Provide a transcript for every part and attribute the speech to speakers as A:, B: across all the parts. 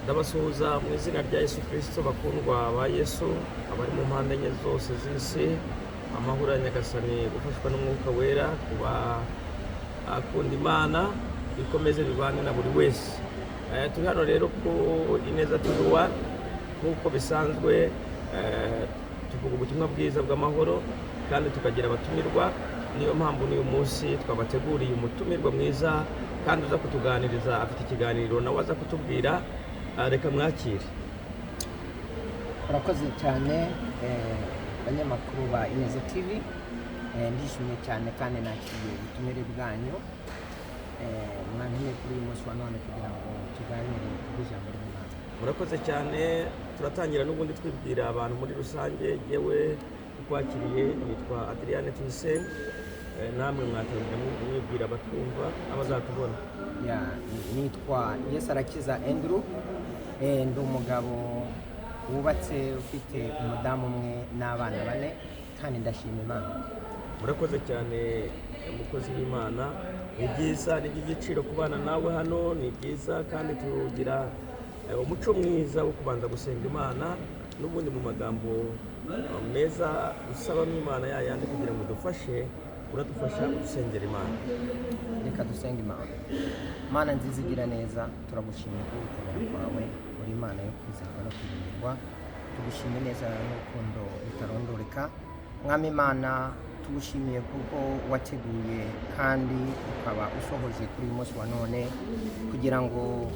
A: Ndabasuhuza mu izina rya Yesu Kirisito, bakundwa ba Yesu, abari mu mpande enye zose z'isi. Amahoro ya Nyagasani, gufashwa n'Umwuka Wera, kuba akunda Imana, bikomeze bibane na buri wese. Turi hano rero ku Ineza TV One nk'uko bisanzwe, tuvuga ubutumwa bwiza bw'amahoro kandi tukagira abatumirwa. Niyo mpamvu n'uyu munsi twabateguriye umutumirwa mwiza kandi uza kutuganiriza, afite ikiganiro nawe aza kutubwira. Reka mwakire.
B: Urakoze cyane, banyamakuru ba Ineza TV. Ndishimye cyane kandi nakiriye ubutumire bwanyu. Mwantumye kuri uyu munsi wa none kugira ngo tuganire ku ijambo ry'Imana.
A: Murakoze cyane. Turatangira n'ubundi twibwira abantu muri rusange. Yewe ukwakiriye nitwa Adriane Tuyisenge. Namwe mwatangira mwibwira abatwumva n'abazatubona.
B: Ya, nitwa Yesu Arakiza Andrew. Ndi umugabo wubatse, ufite umudamu umwe n'abana bane, kandi ndashima Imana.
A: Murakoze cyane, umukozi w'Imana. Ni byiza, ni iby'igiciro kubana nawe hano, ni byiza kandi tugira umuco mwiza wo kubanza gusenga Imana n'ubundi mu magambo meza usabamo Imana ya yandi kugira ngo udufashe, uradufasha udusengera Imana.
B: Reka dusenge Imana. Mana nziza igira neza, turagushimiye kubwo gukomera kwawe. Uri Imana yo kwizerwa no kwiringirwa. Tugushimiye neza n'urukundo rutarondoreka. Mwami Imana, tugushimiye kuko wateguye kandi ukaba usohoje kuri uyu munsi wa none kugira ngo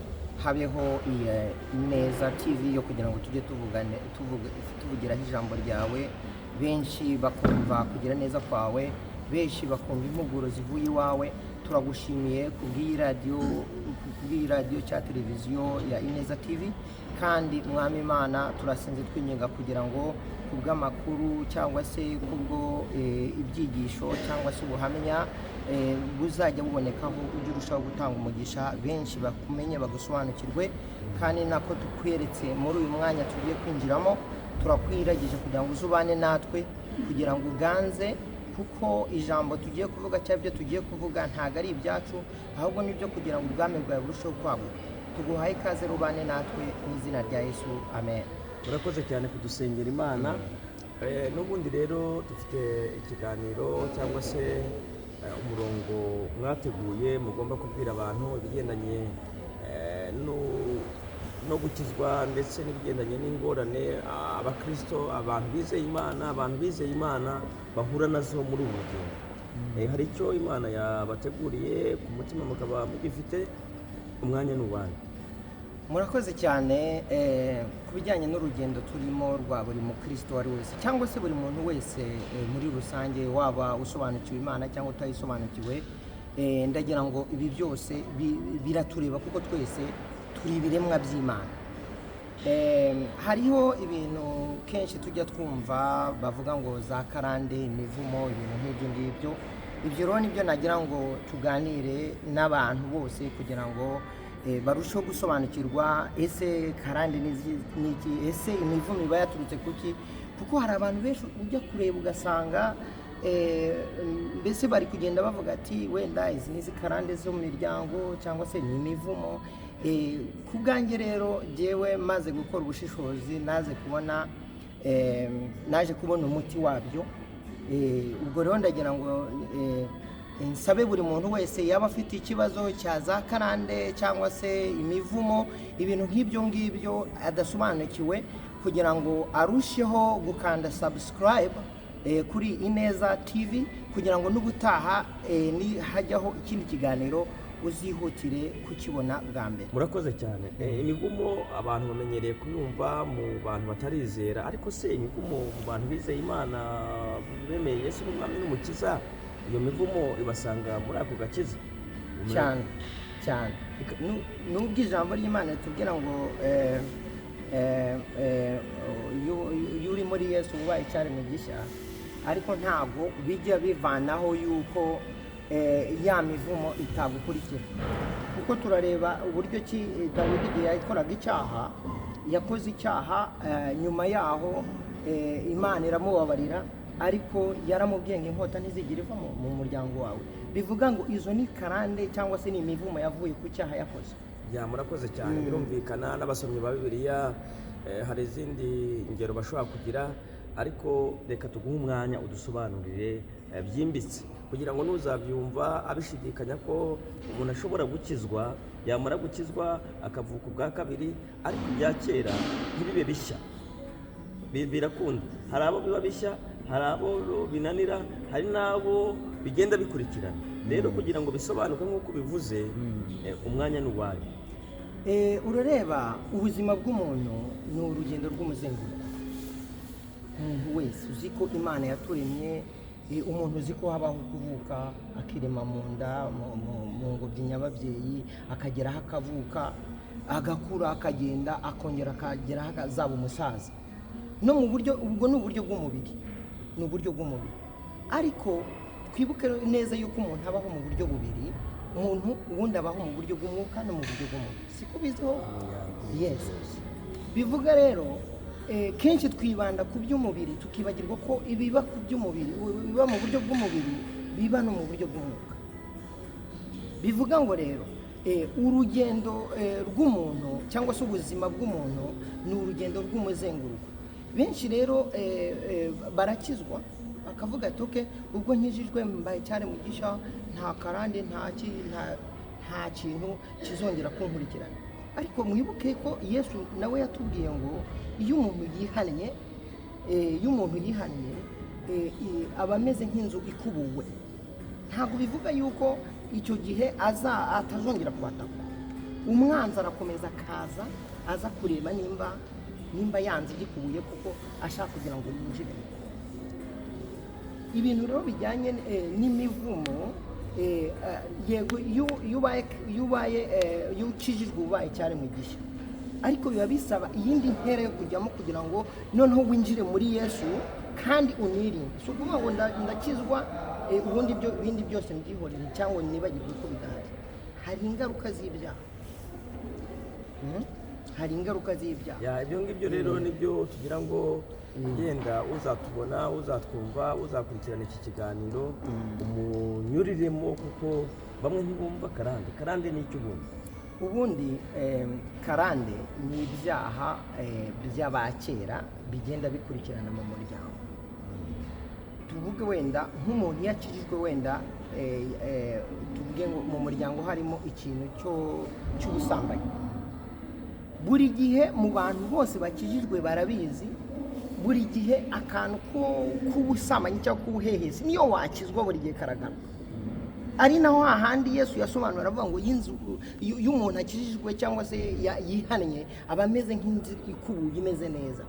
B: habeho iyi Ineza TV yo kugira ngo tujye tuvugane, tuvugiraho ijambo ryawe, benshi bakumva kugira neza kwawe, benshi bakumva impuguro zivuye iwawe. Turagushimiye kubw'iyi radiyo cya televiziyo ya Ineza TV. Kandi Mwami Imana, turasenze twinginga kugira ngo kubw'amakuru cyangwa se kubwo ibyigisho cyangwa se ubuhamya buzajya bubonekaho, ujye urushaho gutanga umugisha, benshi bakumenye, bagusobanukirwe. Kandi nako tukweretse muri uyu mwanya tugiye kwinjiramo, turakwiragije kugira ngo uzubane natwe, kugira ngo uganze, kuko ijambo tugiye kuvuga cyangwa ibyo tugiye kuvuga ntabwo ari ibyacu, ahubwo ni ibyo kugira ngo ubwami bwawe burusheho kwaguka. Tuguhaye ikaze, rubane natwe mu izina rya Yesu, amen.
A: Murakoze cyane kudusengera Imana. N'ubundi rero dufite ikiganiro cyangwa se umurongo mwateguye mugomba kubwira abantu ibigendanye no gukizwa ndetse n'ibigendanye n'ingorane abakristo, abantu bizeye Imana bahura nazo muri ubu bugingo. Hari icyo Imana yabateguriye ku mutima mukaba mugifite, umwanya ni uwanyu.
B: Murakoze cyane. Ku bijyanye n'urugendo turimo rwa buri mukristo uwo ari wese cyangwa se buri muntu wese muri rusange, waba usobanukiwe Imana cyangwa utayisobanukiwe, ndagira ngo ibi byose biratureba kuko twese turi ibiremwa by'Imana. Hariho ibintu kenshi tujya twumva bavuga ngo za karande, imivumo, ibintu nk'ibyo ngibyo. Ibyo rero nibyo nagira ngo tuganire n'abantu bose kugira ngo barusheho gusobanukirwa: ese karande ni iki? Ese imivumo iba yaturutse kuki? Kuko hari abantu benshi ujya kureba ugasanga mbese bari kugenda bavuga ati wenda izi ni izi karande zo mu miryango cyangwa se ni imivumo. Ku bwanjye rero, jyewe maze gukora ubushishozi, naje kubona umuti wabyo. Ubwo rero ndagira ngo nsabe buri muntu wese yaba afite ikibazo cya za karande cyangwa se imivumo, ibintu nk'ibyo ngibyo adasobanukiwe, kugira ngo arusheho gukanda subscribe kuri Ineza TV, kugira ngo n'ubutaha ni hajyaho ikindi kiganiro uzihutire kukibona bwa mbere.
A: Murakoze cyane. Imivumo abantu bamenyereye kuyumva mu bantu batarizera, ariko se imivumo mu bantu bizeye Imana, bemeye Yesu n'Umwami n'Umukiza, iyo mivumo ibasanga muri ako gakiza?
B: Cyane cyane. Nubwo ijambo ry'Imana ritubwira ngo iyo uri muri Yesu ubaye icyaremwe gishya, ariko ntabwo bijya bivanaho yuko ya mivumo itagukurikira, kuko turareba uburyo ki Dawidi igihe yakoraga icyaha, yakoze icyaha, nyuma yaho Imana iramubabarira, ariko yaramubwiye ngo inkota ntizigire iva mu muryango wawe. Bivuga ngo izo ni karande cyangwa se ni imivumo yavuye ku cyaha yakoze.
A: Ya, murakoze cyane. Birumvikana n'abasomyi ba Bibiliya hari izindi ngero bashobora kugira, ariko reka tuguhe umwanya udusobanurire byimbitse, kugira ngo n'uzabyumva abishidikanya ko umuntu ashobora gukizwa, yamara gukizwa akavuka ubwa kabiri, ariko ibya kera ntibibe bishya. Birakunda, hari abo biba bishya, hari abo binanira, hari n'abo bigenda bikurikirana. Rero kugira ngo bisobanuke nk'uko ubivuze, umwanya ni uwanyu.
B: Urareba, ubuzima bw'umuntu ni urugendo rw'umuzenguruko. Umuntu wese uzi ko Imana yaturemye, umuntu uzi ko habaho kuvuka, akirema mu nda, mu ngobyi nyababyeyi, akageraho akavuka, agakura, akagenda, akongera akageraho akazaba umusaza. No mu buryo ubwo ni uburyo bw'umubiri, ni uburyo bw'umubiri. Ariko twibuke neza yuko umuntu abaho mu buryo bubiri. Umuntu ubundi abaho mu buryo bw'umwuka no mu buryo bw'umubiri, siko biziho? Yes. Bivuga rero, kenshi twibanda ku by'umubiri, tukibagirwa ko ibiba ku by'umubiri, biba mu buryo bw'umubiri, biba no mu buryo bw'umwuka. Bivuga ngo rero, urugendo rw'umuntu cyangwa se ubuzima bw'umuntu ni urugendo rw'umuzenguruko. Benshi rero barakizwa, bakavuga ati: "Okay, ubwo nkijijwe, mbaye cyane mugisha, nta karande, nta kintu kizongera kunkurikirana." Ariko mwibuke ko Yesu nawe yatubwiye ngo iyo umuntu yihannye, iyo umuntu yihannye, aba ameze nk'inzu ikubuwe. Ntabwo bivuga yuko icyo gihe aza atazongera kuhatakwa. Umwanzi arakomeza akaza, aza kureba nimba yanze igikubuye, kuko ashaka kugira ngo yinjire. Ibintu rero bijyanye n'imivumo, yego, iyo ubaye, iyo ukijijwe, ubaye cyane mu gishya, ariko biba bisaba iyindi ntera yo kujyamo kugira ngo noneho winjire muri Yesu kandi unirinde. Si ukuvuga ngo ndakizwa, ubundi ibyo ibindi byose mbyihorere cyangwa nibagirwe ko bidahari. Hari ingaruka z'ibyaha. Hari ingaruka z'ibyaha.
A: Ya, ibyo ngibyo rero nibyo tugira ngo yenda uzatubona, uzatwumva, uzakurikirana iki kiganiro umunyuriremo, kuko bamwe ntibumva karande. Karande ni icyo ubundi?
B: Ubundi karande ni ibyaha by'abakera bigenda bikurikirana mu muryango. Tuvuge wenda nk'umuntu iyo akijijwe, wenda tuvuge ngo mu muryango harimo ikintu cy'ubusambanyi, buri gihe mu bantu bose bakijijwe barabizi, buri gihe akantu k'ubusambanyi cyangwa k'ubuhehesi, niyo wakizwa, buri gihe karagaruka. Ari naho hahandi Yesu yasobanura avuga ngo y'inzu iyo umuntu akijijwe cyangwa se yihannye, aba ameze nk'inzu ikubuye, imeze neza.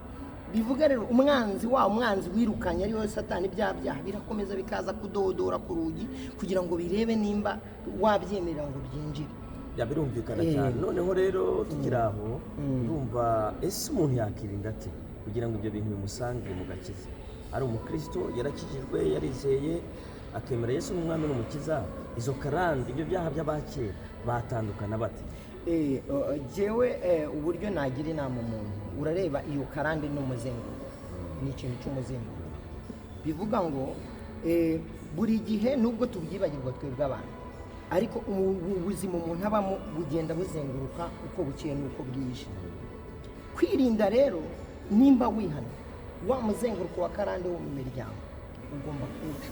B: Bivuga rero umwanzi wa umwanzi wirukanye, ariwe Satani, bya byaha birakomeza bikaza kudodora ku rugi kugira ngo birebe nimba wabyemerera ngo byinjire.
A: Ya, birumvikana cyane. Noneho rero tukiri aho, ndumva, ese umuntu yakirinda ate kugira ngo ibyo bintu bimusange mu gakiza? Ari umukristo, yarakijijwe, yarizeye, akemera Yesu nk'umwami n'umukiza, izo karande, ibyo byaha by'abakera, batandukana bate?
B: Jewe uburyo nagira inama umuntu, urareba, iyo karande ni umuzenguruko, ni ikintu cy'umuzenguruko. Bivuga ngo buri gihe, nubwo tubyibagirwa twebwe abantu, ariko ubuzima umuntu abamo bugenda buzenguruka uko bukeye n'uko bwije. Kwirinda rero, nimba wihana, wa muzenguruko wa karande wo mu miryango ugomba kuwuca.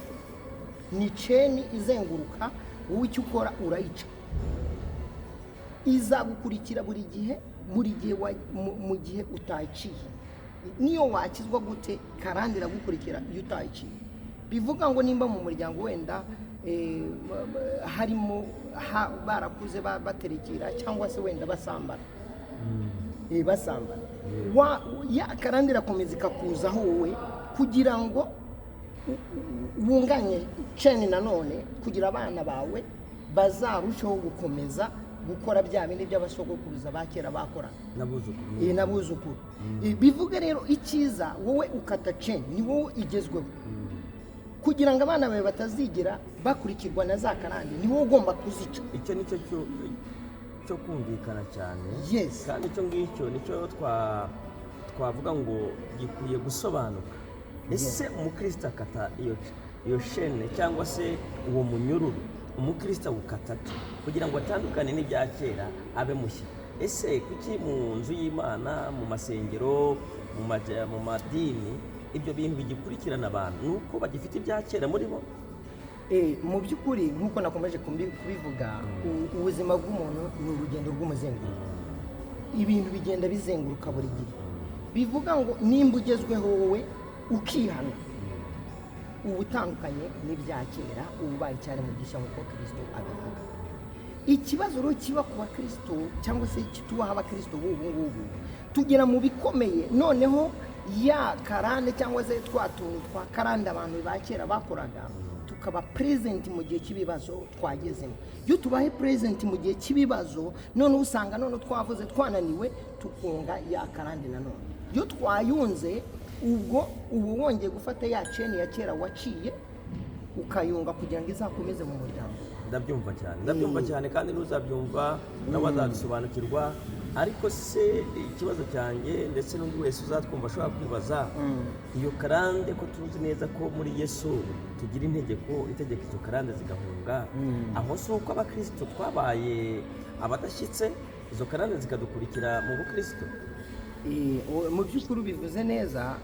B: Ni chain izenguruka, wowe icyo ukora urayica. Izagukurikira buri gihe, buri gihe mu gihe utaciye. Niyo wakizwa gute, karande iragukurikira iyo utaciye. Bivuga ngo nimba mu muryango wenda harimo barakuze baterekera cyangwa se wenda basambana, basambana, ya karande irakomeza ikakuzaho wowe kugira ngo wunganye chain nanone, kugira abana bawe bazarusheho gukomeza gukora bya bindi by'abasogokuruza ba kera bakoraga.
A: N'abuzukuru.
B: N'abuzukuru. Bivuga rero icyiza, wowe ukata chain, ni wowe igezweho kugira ngo abana bawe batazigera bakurikirwa na za karande, ni wowe ugomba kuzica.
A: Icyo nicyo cyo kumvikana cyane. Kandi icyo ngicyo nicyo twavuga ngo gikwiye gusobanuka. Ese umukristo akata iyo chaîne cyangwa se uwo munyururu Umukristo awukata ate kugira ngo atandukane n'ibya kera, abe mushya? Ese kuki mu nzu y'Imana, mu masengero, mu madini, ibyo bintu bigikurikirana abantu? Ni uko bagifite ibya kera muri bo?
B: Mu by'ukuri, nk'uko nakomeje kubivuga, ubuzima bw'umuntu ni urugendo rw'umuzenguruko. Ibintu bigenda bizenguruka buri gihe. Bivuga ngo nimba ugezweho wowe ukihana, uba utandukanye n'ibya kera, uba ubaye icyaremwe gishya nk'uko Kirisito abivuga. Ikibazo rero kiba ku bakristo, cyangwa se kitubaho abakristo b'ubu ngubu, tugera mu bikomeye, noneho ya karande cyangwa se twa tuntu twa karande abantu ba kera bakoraga tukaba present mu gihe cy'ibibazo twagezemo. Iyo tubaye present mu gihe cy'ibibazo, noneho usanga none twavuze twananiwe, tukunga ya karande nanone. Iyo twayunze, ubwo uba wongeye gufata ya chain ya kera waciye, ukayunga kugira ngo izakomeze mu muryango.
A: Ndabyumva cyane, ndabyumva cyane, kandi n'uzabyumva nawe azabisobanukirwa. Ariko se ikibazo cyanjye, ndetse n'undi wese uzatwumva ashobora kwibaza, iyo karande, ko tuzi neza ko muri Yesu tugira integeko itegeka izo karande zigahunga, aho si uko abakristo twabaye abadashyitse, izo karande zikadukurikira mu bukristo?
B: Mu by'ukuri ubivuze neza.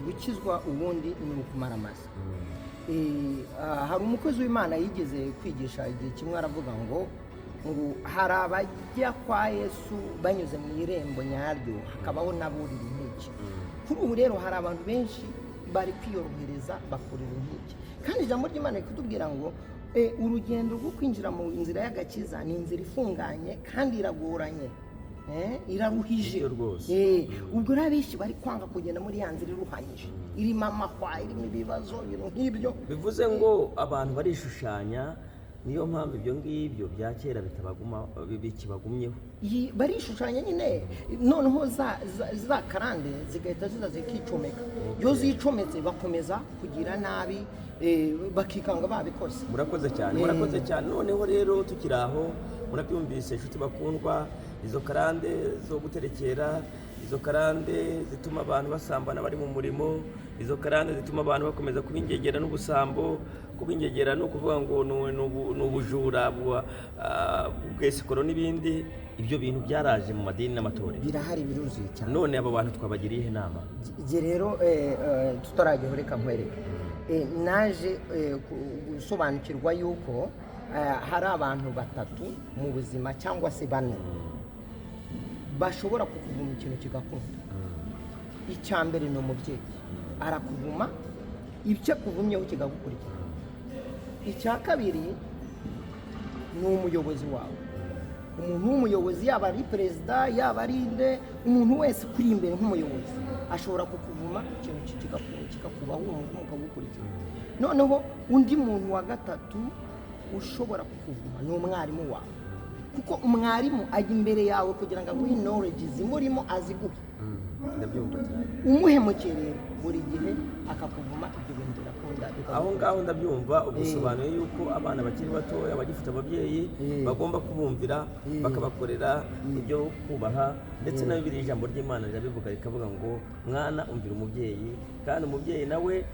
B: Gukizwa ubundi ni ukumaramaza. Hari umukozi w'Imana yigeze kwigisha igihe kimwe, aravuga ngo hari abajya kwa Yesu banyuze mu irembo nyaryo, hakabaho n'aburira inkike. Kuri ubu rero hari abantu benshi bari kwiyorohereza bakurira inkike, kandi ijambo ry'Imana rikatubwira ngo urugendo rwo kwinjira mu nzira y'agakiza ni inzira ifunganye kandi iragoranye, iraruhije.
A: Nibyo rwose.
B: Ubwo rero abenshi bari kwanga kugenda muri ya nzira iruhanyije, irimo amahwa, irimo ibibazo, ibintu nk'ibyo.
A: Bivuze ngo abantu barishushanya, niyo mpamvu ibyo ngibyo bya kera bitabaguma, bikibagumyeho.
B: Barishushanya nyine, noneho za karande zigahita ziza zikicomeka. Iyo zicometse bakomeza kugira nabi, bakikanga babikoze.
A: Murakoze cyane. Murakoze cyane. Noneho rero tukiri aho, murabyumvise inshuti bakundwa, izo karande zo guterekera, izo karande zituma abantu basambana bari mu murimo, izo karande zituma abantu bakomeza kuba ingegera n'ubusambo. Kuba ingegera ni ukuvuga ngo ni ubujura bw'esikoro n'ibindi. Ibyo bintu byaraje mu madini n'amatorero.
B: Birahari, biruzuye cyane.
A: None abo bantu twabagiriye iyihe nama?
B: Jye rero, tutarajyaho, reka nkwereke. Naje gusobanukirwa yuko hari abantu batatu mu buzima, cyangwa se bane, bashobora kukuvuma ikintu kigakunda. Icya mbere ni umubyeyi, arakuvuma, icyo akuvumyeho kikagukurikira. Icya kabiri ni umuyobozi wawe, umuntu w'umuyobozi, yaba ari perezida, yaba ari nde, umuntu wese ukuri imbere nk'umuyobozi ashobora kukuvuma ikintu kikakubaho, umuvumo ukagukurikira. Noneho undi muntu wa gatatu ushobora kukuvuma ni umwarimu wawe, kuko umwarimu ajya imbere yawe kugira ngo aguhe knowledge zimurimo, aziguhe.
A: Ndabyumva cyane.
B: Umuhemukiye rero, buri gihe akakuvuma, ibyo bintu birakunda,
A: Aho
B: bikagukunda.
A: ngaho ndabyumva. Ubu yuko abana bakiri batoya bagifite ababyeyi bagomba kubumvira, bakabakorera ibyo kubaha, ndetse na Bibiliya, ijambo ry'Imana rirabivuga, rikavuga ngo mwana, umvira umubyeyi, kandi umubyeyi nawe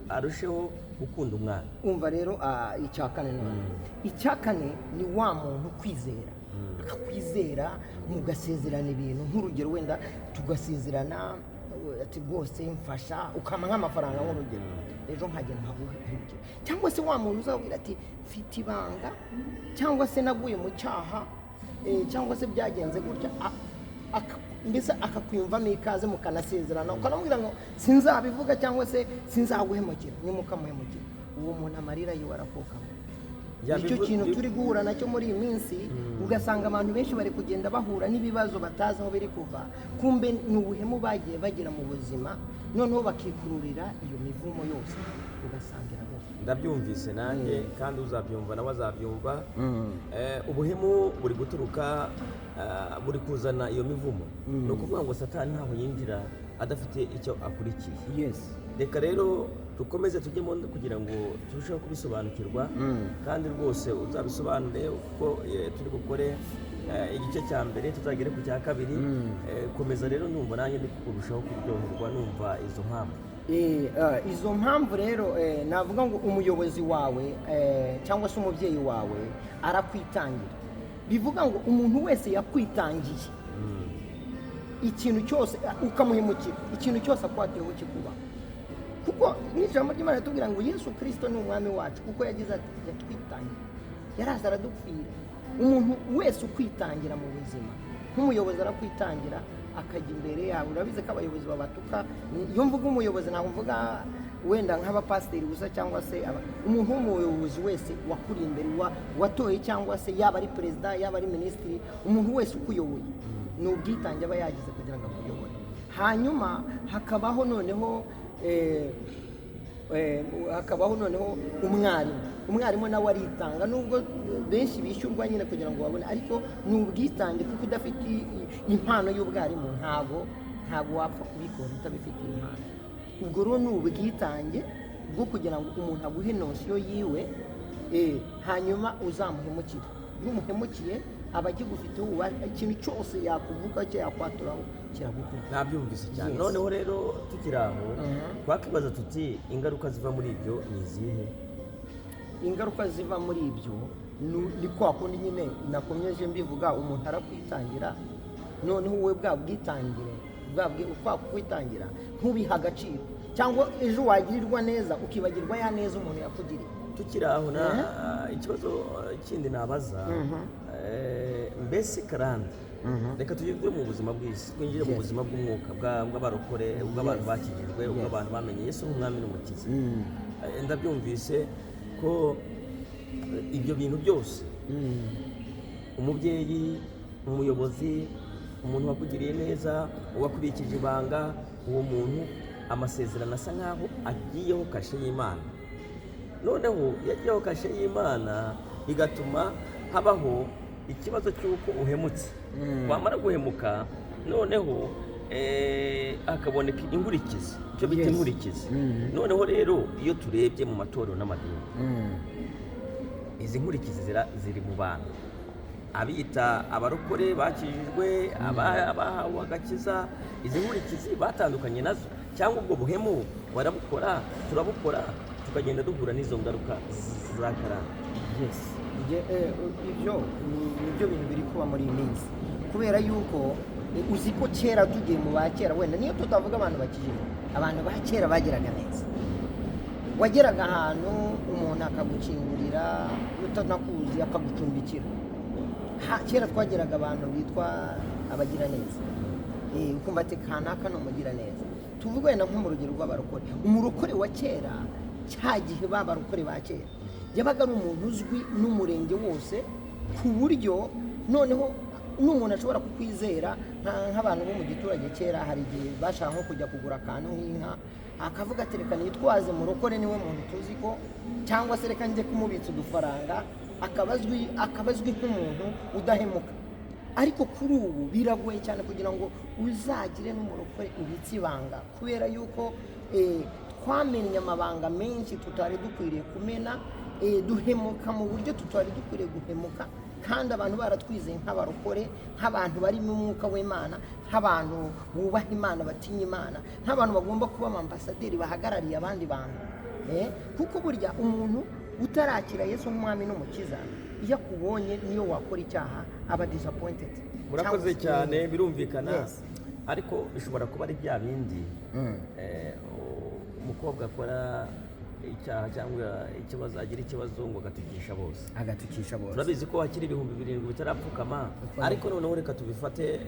A: arusheho gukunda umwana.
B: Umva rero, icya kane none, icya kane ni wa muntu kwizera, akakwizera mugasezerana ibintu. Nk'urugero, wenda tugasezerana, ati rwose mfasha, ukampa nk'amafaranga nk'urugero, ejo nkagenda nkaguhemukira. Cyangwa se wa muntu uzabwira ati mfite ibanga, cyangwa se naguye mu cyaha, cyangwa se byagenze gutya, mbese akakwiyumvamo ikaze, mukanasezerana, ukanamubwira ngo sinzabivuga cyangwa se sinzaguhemukira, nyuma ukamuhemukira. Uwo muntu amarira yiwe arakokama. Nicyo kintu turi guhura nacyo muri iyi minsi. Ugasanga abantu benshi bari kugenda bahura n'ibibazo batazi aho biri kuva, kumbe ni ubuhemu bagiye bagira mu buzima, noneho bakikururira iyo mivumo yose, ugasanga iraboha.
A: Ndabyumvise nanjye, kandi uzabyumva nawe azabyumva. Ubuhemu buri guturuka, buri kuzana iyo mivumo. Ni ukuvuga ngo Satani ntaho yinjira adafite icyo akurikiye. Reka rero dukomeze tujyemo kugira ngo turusheho kubisobanukirwa, kandi rwose uzabisobanure uko turi bukore igice cya mbere, tuzagere ku cya kabiri. Komeza rero, numva nanjye ndi kurushaho kuryoherwa numva izo mpamvu.
B: Izo mpamvu rero, navuga ngo umuyobozi wawe cyangwa se umubyeyi wawe arakwitangira. Bivuga ngo umuntu wese yakwitangiye ikintu cyose, ukamuhemukira, ikintu cyose akwatiyeho kikubaho. Kuko n'ijambo ry'Imana ritubwira ngo Yesu Kirisito ni umwami wacu, kuko yagize ati yatwitangiye, yaraza aradupfira. Umuntu wese ukwitangira mu buzima, nk'umuyobozi arakwitangira akajya imbere yawe. Urabizi ko abayobozi babatuka. Iyo mvuga umuyobozi ntabwo mvuga wenda nk'abapasiteri gusa cyangwa se umuntu w'umuyobozi wese wakuriye imbere, watoye, cyangwa se yaba ari perezida, yaba ari minisitiri, umuntu wese ukuyoboye ni ubwitange aba yagize kugira ngo akuyobore. Hanyuma hakabaho noneho umwarimu. Umwarimu nawe aritanga, nubwo benshi bishyurwa nyine kugira ngo babone, ariko ni ubwitange, kuko udafite impano y'ubwarimu ntabwo wapfa kubikora utabifitiye impano. Ubwo rero ni ubwitange bwo kugira ngo umuntu aguhe notion yiwe, hanyuma uzamuhemukire. Iyo umuhemukiye aba akigufiteho ububasha, ikintu cyose yakuvuga cyo yakwaturaho kiragukunda.
A: Nabyumvise cyane.
B: Yes.
A: Noneho rero tukiri aho, twakibaza tuti ingaruka ziva muri ibyo ni izihe?
B: Ingaruka ziva muri ibyo ni kwa kundi nyine nakomeje mbivuga: umuntu arakwitangira, noneho wowe bwa bwitangire kwa kwitangira ntubihe agaciro, cyangwa ejo wagirirwa neza ukibagirwa ya neza umuntu yakugiriye.
A: Tukiri aho, na ikibazo kindi nabaza, mbese karande, reka tujye mu buzima bw'isi, twinjire mu buzima bw'umwuka bw'abarokore, bw'abantu bakijijwe, bw'abantu bamenye Yesu nk'umwami n'umukiza. Ndabyumvise ko ibyo bintu byose, umubyeyi, umuyobozi, umuntu wakugiriye neza, uwakubikije ibanga, uwo muntu amasezerano asa nkaho agiyeho kashe y'Imana. Noneho iyo agiyeho kashe y'Imana, bigatuma habaho ikibazo cy'uko uhemutse. Wamara guhemuka, noneho hakaboneka inkurikizi, icyo bita inkurikizi. Noneho rero iyo turebye mu matorero n'amadini, izi nkurikizi ziri mu bantu abita abarokore bakijijwe, abahawe agakiza. Izi nkurikizi batandukanye nazo, cyangwa ubwo buhemu barabukora, turabukora, tukagenda duhura n'izo ngaruka za karande.
B: Yes. Ibyo ni byo bintu biri kuba muri iyi minsi, kubera yuko uzi ko kera, tugiye mu ba kera, wenda niyo tutavuga abantu bakijijwe, abantu ba kera bagiraga neza. Wageraga ahantu umuntu akagukingurira utanakuzi, akagucumbikira. Kera twageraga abantu bitwa abagiraneza, ukumva ati kanaka ni umugiraneza. Tuvuge wenda nko mu rugero rw'abarokore, umurokore wa kera, cya gihe ba barokore ba kera, yabaga ari umuntu uzwi n'umurenge wose, ku buryo noneho n'umuntu ashobora kukwizera. Nk'abantu bo mu giturage kera, hari igihe bashaka nko kujya kugura akantu nk'inka, akavuga ati reka nitwaze murokore, niwe muntu tuzi ko, cyangwa se reka njye kumubitsa udufaranga, akaba azwi nk'umuntu udahemuka. Ariko kuri ubu biragoye cyane kugira ngo uzagire n'umurokore ubitse ibanga, kubera yuko twamennye amabanga menshi tutari dukwiriye kumena, duhemuka mu buryo tutari dukwiriye guhemuka, kandi abantu baratwizeye nk'abarokore, nk'abantu bari mu mwuka w'Imana, nk'abantu bubaha Imana, batinya Imana, nk'abantu bagomba kuba abambasaderi bahagarariye abandi bantu. Kuko burya umuntu utarakira Yesu nk'umwami n'umukiza, iyo akubonye niyo wakora icyaha aba disappointed.
A: Murakoze
B: Cyangwa se-
A: cyane, birumvikana. Ariko bishobora kuba ari bya bindi, umukobwa akora icyaha cyangwa ikibazo, agira ikibazo ngo agatukisha bose.
B: Agatukisha bose.
A: Turabizi ko hakiri 7000 bitarapfukama. Ariko noneho reka tubifate,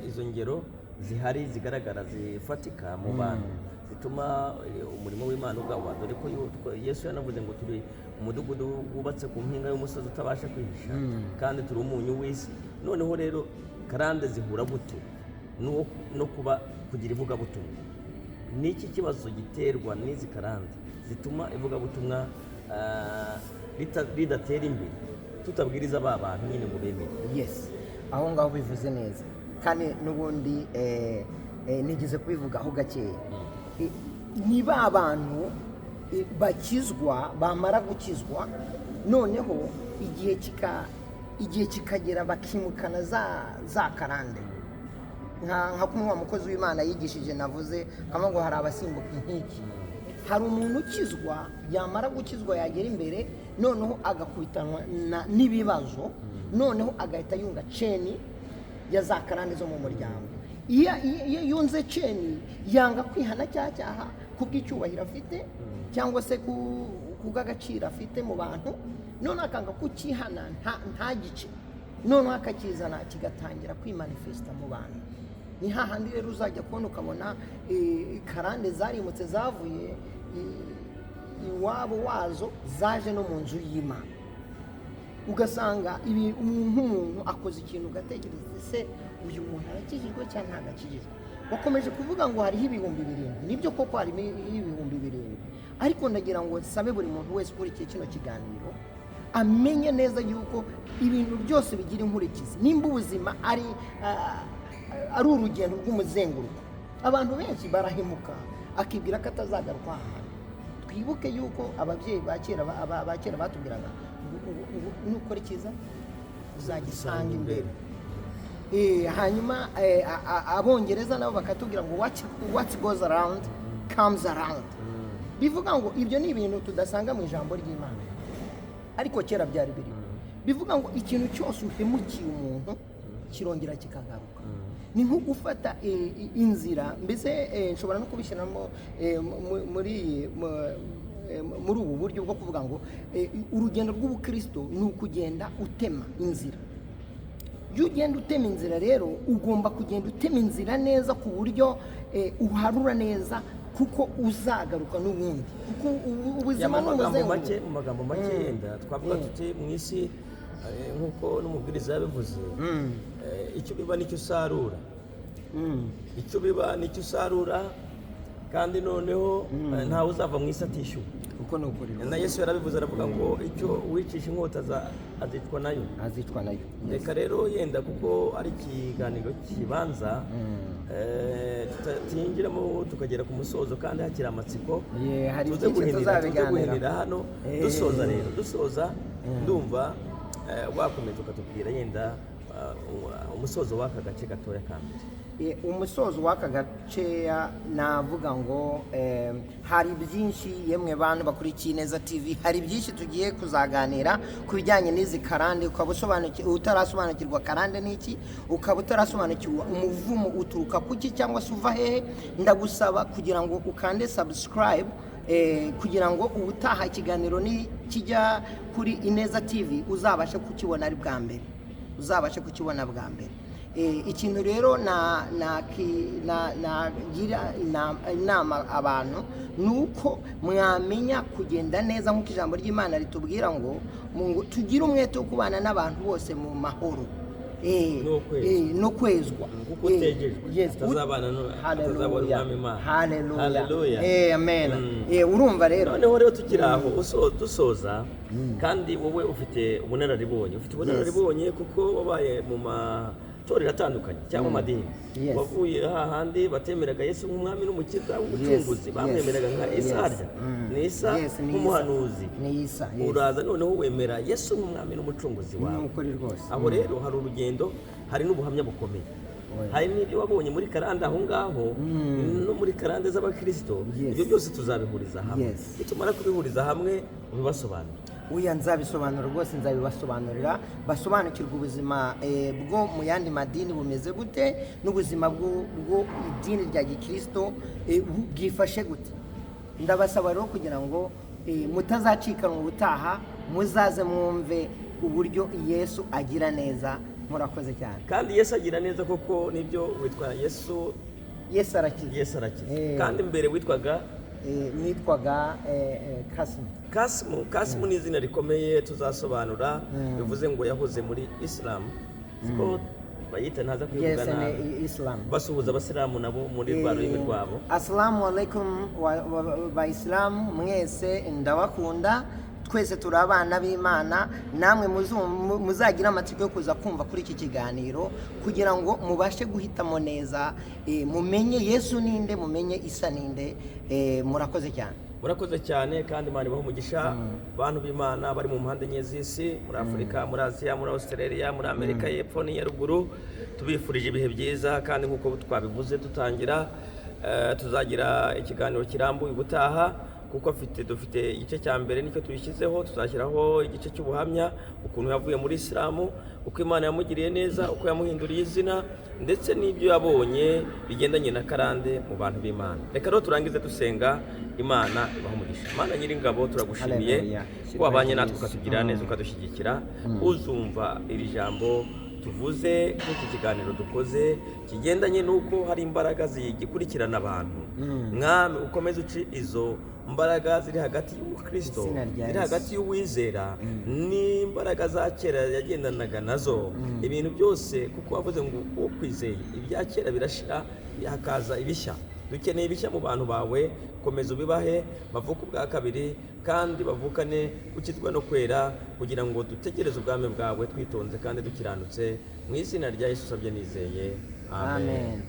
A: izo ngero zihari zigaragara zifatika mu bantu zituma umurimo w'Imana ugaba, dore ko Yesu yanavuze ngo turi umudugudu wubatse ku mpinga y'umusozi utabasha kwihisha, kandi turi umunyu w'isi. Noneho rero karande zihura gute no kuba kugira ivugabutumwa? Ni iki kibazo giterwa n'izi karande zituma ivugabutumwa ridatera imbere, tutabwiriza ba bantu nyine ngo bemere?
B: Yes, aho ngaho bivuze neza, kandi n'ubundi nigeze kubivugaho gakeya. Ni ba bantu bakizwa, bamara gukizwa noneho igihe kikagera bakimukana za karande. Nka kumwe wa mukozi w'Imana yigishije navuze, akavuga ngo hari abasimbuka inkike. Hari umuntu ukizwa, yamara gukizwa yagera imbere noneho agakubitanwa n'ibibazo, noneho agahita yunga chain ya za karande zo mu muryango. Iyo yunze chain, yanga kwihana cya cyaha kubw'icyubahiro afite cyangwa se kubw'agaciro afite mu bantu, noneho akanga kukihana ntagice, noneho akakizana kigatangira kwimanifesita mu bantu. Ni hahandi rero uzajya kubona ukabona karande zarimutse, zavuye iwabo wazo, zaje no mu nzu y'Imana. Ugasanga ibi nk'umuntu akoze ikintu, ugatekereza: ese uyu muntu arakijijwe cyangwa ntabwo akijijwe? Wakomeje kuvuga ngo hariho 7000. Nibyo koko harimo 7000, ariko ndagira ngo nsabe buri muntu wese ukurikiye kino kiganiro amenye neza yuko ibintu byose bigira inkurikizi. Nimba ubuzima ari urugendo rw'umuzenguruko, abantu benshi barahemuka, akibwira ko atazagaruka aha hantu. Twibuke yuko ababyeyi ba kera ba kera batubwiraga ngo nukora icyiza uzagisanga imbere. Hanyuma Abongereza nabo bakatubwira ngo what goes around comes around. Bivuga ngo ibyo ni ibintu tudasanga mu ijambo ry'Imana, ariko kera byari biriho. Bivuga ngo ikintu cyose uhemukiye umuntu kirongera kikagaruka. Ni nko gufata inzira mbese, nshobora no kubishyiramo muri ubu buryo bwo kuvuga ngo urugendo rw'ubukristo ni ukugenda utema inzira. Iyo ugenda utema inzira rero, ugomba kugenda utema inzira neza ku buryo uharura neza, kuko uzagaruka n'ubundi, kuko ubuzima
A: Ya, mu
B: ni
A: magambo
B: umuzenguruko.
A: make, mu magambo make, yenda twavuga tuti mu isi, nk'uko n'umubwiriza yabivuze, icyo biba nicyo usarura. Icyo biba nicyo usarura. Kandi noneho ntawe uzava mu isi atishyuwe.
B: Uko ni ukuri.
A: Na Yesu yarabivuze, aravuga ngo icyo uwicisha inkota azicwa nayo.
B: Azicwa nayo.
A: Reka rero yenda, kuko ari ikiganiro kibanza, tutinjiramo tukagera ku musozo kandi hakiri amatsiko.
B: Yeah, hari
A: tuze
B: byinshi
A: guhinira, tuze
B: tuzabiganira.
A: guhinira hano. Dusoza rero, dusoza, ndumva wakomeza ukatubwira yenda umusozo w'aka gace gatoya ka mbere.
B: Umusozo w'aka gaceya navuga ngo hari byinshi. Yemwe bantu bakurikiye Neza TV, hari byinshi tugiye kuzaganira ku bijyanye n'izi karande. Ukaba utarasobanukirwa karande n'iki, ukaba utarasobanukirwa umuvumo uturuka kuki cyangwa se uva hehe, ndagusaba kugira ngo ukande subscribe kugira ngo ubutaha ikiganiro nikijya kuri Ineza TV uzabashe kukibona ari bwa mbere, uzabashe kukibona bwa mbere. Ikintu rero na ki- na nagira inama abantu ni uko mwamenya kugenda neza nk'uko ijambo ry'Imana ritubwira ngo tugire umwete wo kubana n'abantu bose mu mahoro.
A: No kwezwa.
B: No kwezwa.
A: Kuko utegejwe
B: Yes.
A: atazabana
B: Hallelujah.
A: umwami Imana.
B: Hallelujah.
A: Hallelujah.
B: Amen. Urumva rero.
A: Noneho rero tukiri aho, dusoza, kandi wowe ufite ubunararibonye, ufite ubunararibonye kuko wabaye mu matorero atandukanye cyangwa amadini. Wavuye hahandi batemeraga Yesu nk'umwami n'umukiza w'umucunguzi, bamwemeraga nka Isa. Harya ni Isa?
B: Yes, ni Isa.
A: Nk'umuhanuzi.
B: Ni Isa, yes.
A: Uraza noneho wemera Yesu nk'umwami n'umucunguzi
B: Ni
A: wawe.
B: ukuri rwose.
A: Aho rero hari urugendo, hari n'ubuhamya bukomeye,
B: Oya.
A: hari n'ibyo wabonye muri karande aho ngaho no muri karande z'abakirisito. Ibyo byose tuzabihuriza hamwe. Nitumara kubihuriza hamwe, ubibasobanure.
B: Uya, nzabisobanura rwose, nzabibasobanurira basobanukirwa ubuzima bwo mu yandi madini bumeze gute, n'ubuzima bwo idini rya gikirisito bwifashe gute. Ndabasaba rero kugira ngo mutazacikanwa ubutaha, muzaze mwumve uburyo Yesu agira neza. Murakoze cyane.
A: Kandi Yesu agira neza koko, nibyo, witwa Yesu.
B: Yesu arakiza.
A: Yesu arakiza. Kandi mbere witwaga?
B: Nitwaga Kasimu.
A: Kasimu. Kasimu ni izina rikomeye tuzasobanura, bivuze ngo yahoze muri Isilamu, siko bayita? Ntaza kwivuga
B: Yes,
A: nabi.
B: ni Islam.
A: Basuhuza abasilamu nabo muri rwa rurimi rwabo.
B: Assalamu alaikum bayisilamu mwese, ndabakunda. Twese turi abana b'Imana. Namwe muzagira amatsiko yo kuza kumva kuri iki kiganiro kugira ngo mubashe guhitamo neza, mumenye Yesu ninde, mumenye Isa ninde. Murakoze cyane.
A: Murakoze cyane, kandi Imana ibahe umugisha. Bantu b'Imana bari mu mpande enye z'isi, muri Afurika, muri Aziya, muri Australia, muri Amerika y'Epfo n'iya Ruguru, tubifurije ibihe byiza. Kandi nk'uko twabivuze dutangira, tuzagira ikiganiro kirambuye ubutaha, kuko dufite igice cya mbere nicyo tuyishyizeho. Tuzashyiraho igice cy'ubuhamya, ukuntu yavuye muri Isilamu, uko Imana yamugiriye neza, uko yamuhinduriye izina, ndetse n'ibyo yabonye bigendanye na karande mu bantu b'Imana. Reka rero turangize dusenga. Imana ibaha umugisha. Imana Nyiringabo, turagushimiye
B: Haleluya.
A: ko wabanye natwe, ukatugirira neza, ukadushyigikira. Uzumva iri jambo tuvuze kuri iki kiganiro dukoze kigendanye n'uko hari imbaraga zigikurikirana abantu, Mwami, ukomeze uci izo mbaraga ziri hagati y'umukristo,
B: Izina rya
A: ziri
B: Yesu.
A: hagati y'uwizera n'imbaraga za kera yagendanaga nazo, ibintu byose, kuko wavuze ngo ukwizeye ibya kera birashira, hakaza ibishya. Dukeneye ibishya mu bantu bawe. Komeza ubibahe, bavuke ubwa kabiri kandi bavukane gukizwa no kwera, kugira ngo dutegereze ubwami bwawe twitonze kandi dukiranutse. Mu izina rya Yesu usabye nizeye, amen.
B: Amen.